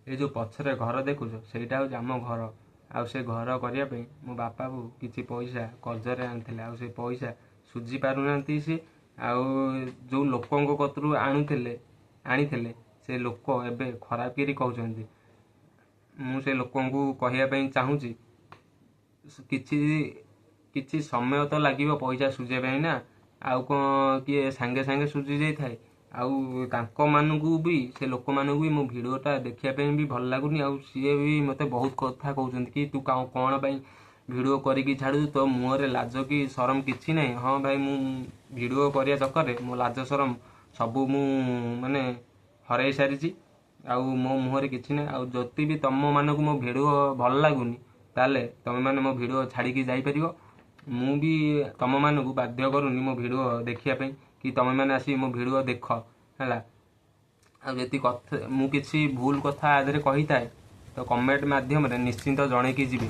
ଏ ଯେଉଁ ପଛରେ ଘର ଦେଖୁଛ, ସେଇଟା ହେଉଛି ଆମ ଘର। ଆଉ ସେ ଘର କରିବା ପାଇଁ ମୋ ବାପା ବୋଉ କିଛି ପଇସା କର୍ଜରେ ଆଣିଥିଲେ, ଆଉ ସେ ପଇସା ଶୁଝି ପାରୁନାହାନ୍ତି ସିଏ। ଆଉ ଯେଉଁ ଲୋକଙ୍କ କତିରୁ ଆଣୁଥିଲେ ଆଣିଥିଲେ, ସେ ଲୋକ ଏବେ ଖରାପ କିରି କହୁଛନ୍ତି। ମୁଁ ସେ ଲୋକଙ୍କୁ କହିବା ପାଇଁ ଚାହୁଁଛି, କିଛି କିଛି ସମୟ ତ ଲାଗିବ ପଇସା ଶୁଝିବା ପାଇଁ ନା, ଆଉ କ'ଣ କିଏ ସାଙ୍ଗେ ସାଙ୍ଗେ ଶୁଝି ଯାଇଥାଏ? ଆଉ ତାଙ୍କମାନଙ୍କୁ ବି, ସେ ଲୋକମାନଙ୍କୁ ବି ମୋ ଭିଡ଼ିଓଟା ଦେଖିବା ପାଇଁ ବି ଭଲ ଲାଗୁନି। ଆଉ ସିଏ ବି ମୋତେ ବହୁତ କଥା କହୁଛନ୍ତି କି ତୁ କ'ଣ ପାଇଁ ଭିଡ଼ିଓ କରିକି ଛାଡ଼ୁଛୁ, ତୋ ମୁହଁରେ ଲାଜ କି ସରମ କିଛି ନାହିଁ? ହଁ ଭାଇ, ମୁଁ ଭିଡ଼ିଓ କରିବା ଚକ୍କରରେ ମୋ ଲାଜ ସରମ ସବୁ ମୁଁ ମାନେ ହରାଇ ସାରିଛି, ଆଉ ମୋ ମୁହଁରେ କିଛି ନାହିଁ। ଆଉ ଯଦି ବି ତୁମମାନଙ୍କୁ ମୋ ଭିଡ଼ିଓ ଭଲ ଲାଗୁନି, ତାହେଲେ ତୁମେମାନେ ମୋ ଭିଡ଼ିଓ ଛାଡ଼ିକି ଯାଇପାରିବ। ମୁଁ ବି ତୁମମାନଙ୍କୁ ବାଧ୍ୟ କରୁନି ମୋ ଭିଡ଼ିଓ ଦେଖିବା ପାଇଁ କି ତୁମେମାନେ ଆସି ମୋ ଭିଡ଼ିଓ ଦେଖ, ହେଲା। ଆଉ ଯଦି କଥା ମୁଁ କିଛି ଭୁଲ କଥା ଆ ଦେହରେ କହିଥାଏ, ତ କମେଣ୍ଟ ମାଧ୍ୟମରେ ନିଶ୍ଚିନ୍ତ ଜଣେଇକି ଯିବେ।